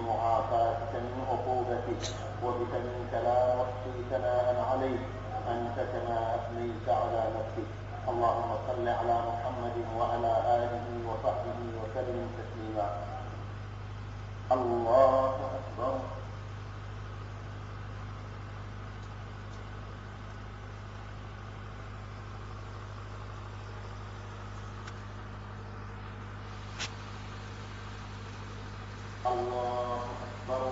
معافاتك من عقوبتك، وبك منك لا نحصي ثناء عليك، أنت كما أثنيت على نفسك. اللهم صل على محمد وعلى آله وصحبه وسلم تسليما. الله أكبر. الله أكبر.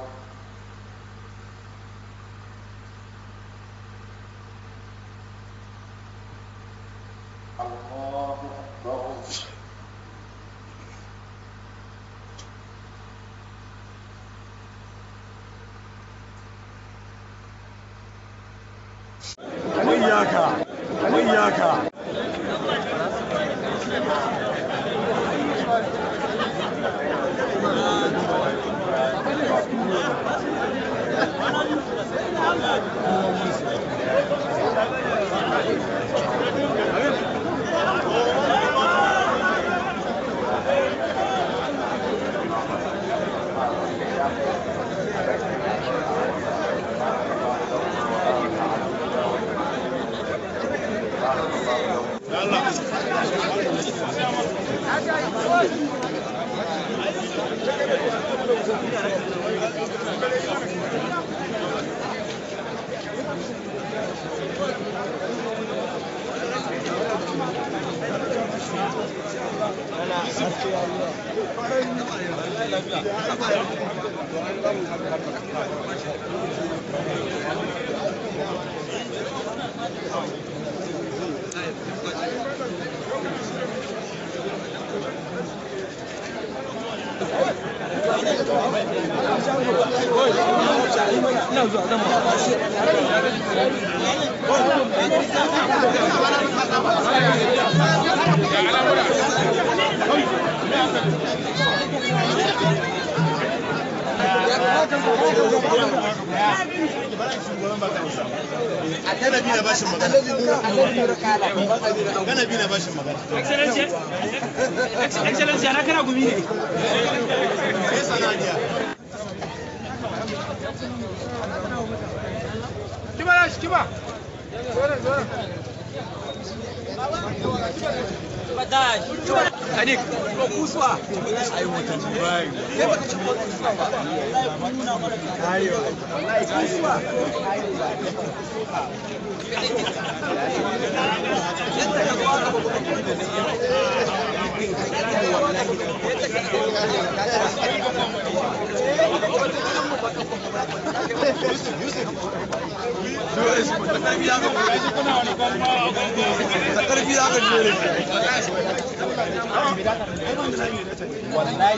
الله أكبر. وإياك وإياك. Excellency, ana kana gumi ne. Kiba kiba. Sadiq, kusuwa. Ai wata bai. Kai baka ci kusuwa ba. Kusuwa. Wallahi.